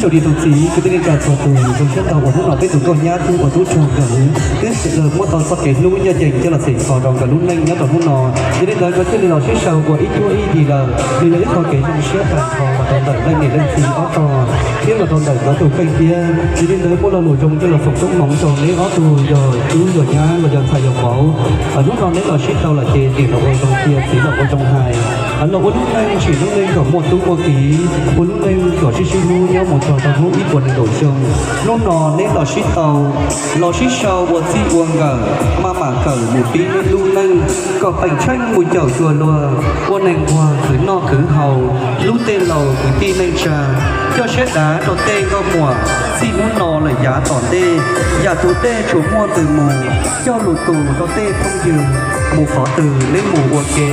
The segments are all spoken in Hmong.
Tus niam tus txiv kwv tij neej tsa txhua tus, zoo siab tau uas hnub no peb tus nkauj nyab thiab ua tub rog nkawd twb muab tau txoj kev hlub ncaj ncees coj los txhim kho rau nkawd lub neej nyob rau hnub no. Yog li ntawd nkawd thiaj li los sib sau ua ib cuab ib yig lawm, nws yog ib qho kev zoo siab tag nrho los rau ntawm leej niam leej txiv ob tog thiab los rau ntawm nkawd tus kheej thiab. Yog li ntawd muaj lo lus zoo coj los foom koob hmoov rau neb ob tug yog tub yog nyab los yog ntxhais yog vauv. Hnub no neb los sib tau lawm ces niam los ua zoo qhia txiv los ua zoo hais, los ua lub neej tsim lub neej kom muaj tub muaj kiv, ua lub neej kom sib sib hlub nyob mus txog rau hnub ib puas nees nkaum xyoo. Hnub no neb los sib tau, los sib sau ua txij ua nkawm, maj mam kawm mus pib neb lub neej kom peem tsheej mus caum cuag luag, ua neeg nquag khwv noj khwv haus, hlub tej laus kwv tij neej tsa, coj siab dav rau tej nkauj muam. Txij hnub no lawm yav tom ntej, yam tus dej tsuas muaj ntws mus, coj lus tus rau tej phooj ywg, mus qhov twg neb mus ua ke,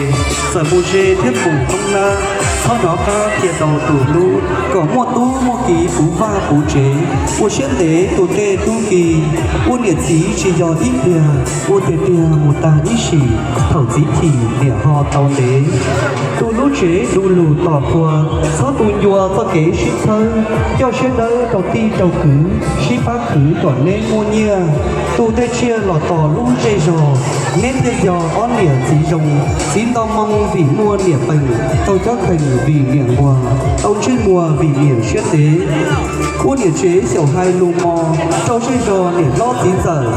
txawm mus ze thiab mus thoob nab, txhob hnov qab qhia tau tus hlub, kom muaj tub muaj kiv puv vaj puv tsev, ua siab ntev tu tej tub ki, ua niam txiv tsis yog ib pliag, ua tiag tiag mus tag ib sim, thaum txiv chim niam ho tau ntev. Tu lub tsev du lug tom qhua, txhob tu ncua txoj kev sib txhawb, coj siab dawb rau tij rau kwv, sib pab khwv kom neb muaj nyiaj. Tu tej tsiaj los tos lub zej zog, neb thiaj yog ob niam txiv zoo. Txiv nto moo vim muaj niam peem, tau cob kheem vim niam nquag, tau ntsej muag vim niam siab ntev. Ua niam tsev xyaum hais lus mos, rau zej zog niam hlob txiv ntxawm.